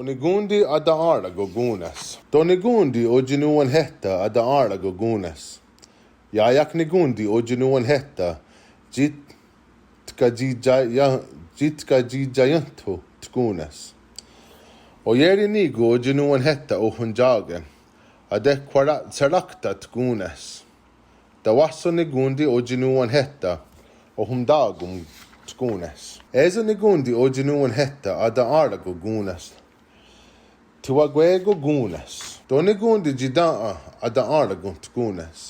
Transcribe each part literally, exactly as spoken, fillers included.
Tó: nikón:ti ata'èn:rakon kón:ne's. Tó: nikón:ti otsi'nonhwenhéhta ata'èn:rakon kón:ne's. Ià:ia'k nikón:ti otsi'nonhwenhéhta tsi tkatsi'tsaiéntho tkón:ne's. Oié:ri ní:kon otsi'nonhwenhéhta ohwentsià:ke atekhwahratsherákta tkón:ne's. Tewáhsen nikón:ti otsi'nonhwenhéhta ohwentà:kon tkón:ne's. É:so nikón:ti otsi'nonhwenhéhta ata'èn:rakon kón:ne's. Tewakwé:kon kón:ne's. Tó: nikón:ti tsi'tèn:'a ata'èn:rakon tkón:ne's.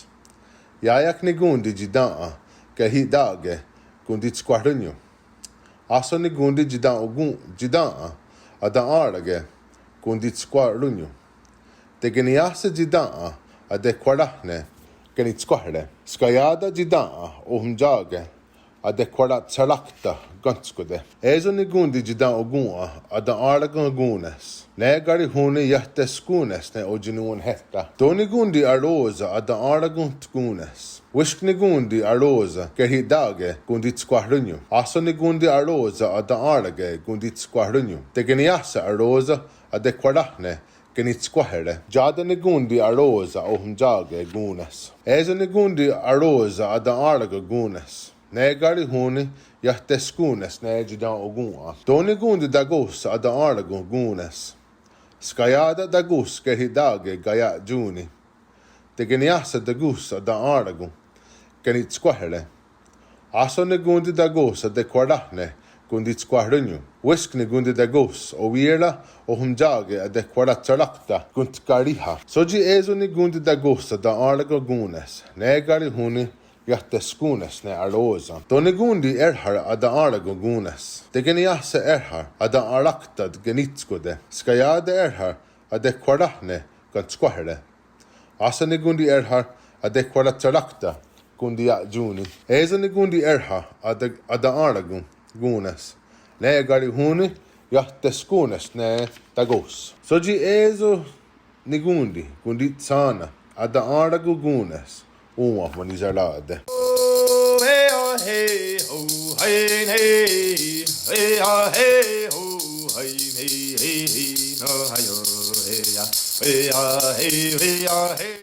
Ià:ia'k nikón:ti tsi'tèn:'a kerhi'tà:ke kontitskwahrónnion. Áhsen nikón:ti tsi'tèn:'a ata'èn:rake kontitskwahrónnion. Tekeniiáhse tsi'tèn:'a atekhwahráhne kenitskwà:here. Skaià:ta tsi'tèn:'a ohwentsià:ke atekhwahratsherákta kéntskote. É:so nikón:ti tsi'tèn:'a kón:ne's. Ne karihón:ni iah teskón:ne's ne otsi'nonhwenhéhta. Tó: nikón:ti aró:sen ata'èn:rakon tkón:ne's. Wísk nikón:ti aró:sen kerhi'tà:ke kontitskwahrónnion. Áhsen nikón:ti aró:sen ata'èn:rake kontitskwahrónnion. Tekeniiáhse aró:sen atekhwahráhne kenitskwà:here. Tsá:ta nikón:ti aró:sen ohwentsià:ke kón:ne's. É:so nikón:ti aró:sen ata'èn:rakon kón:ne's. Ne karihón:ni iah teskón:ne's ne tsi'tèn:'a. Tó: nikón:ti takò:s ata'èn:rakon kón:ne's. Skaià:ta takò:s kerhi'tà:ke kaia'tión:ni. Tekeniiáhse takò:s ata'èn:rakon kenitskwà:here. Áhsen nikón:ti takò:s atekhwahráhne kontitskwahrónnion. Wísk nikón:ti takò:s owié:ra ohwentsià:ke atekhwahratsherákta kontkarí:ha. Sótsi é:so nikón:ti takò:s ata'èn:rakon kón:ne's. Ne karihón:ni iah teskón:ne's ne aró:sen. Tó: nikón:ti è:rhar ata'èn:rakon kón:ne's. Tekeniiáhse è:rhar ata'enhrákta kenítskote. Skaià:ta è:rhar atekhwahráhne kenitskwà:here. Áhsen nikón:ti è:rhar atekhwahratsherákta kontiia'tión:ni. É:so nikón:ti è:rhar ate- ata'èn:rakon kón:ne's. Ne karihón:ni iah teskón:ne's ne takò:s. Sótsi é:so nikón:ti kontitshé:nen ata'èn:rakon kón:ne's. Òn:wa wenhniserá:te.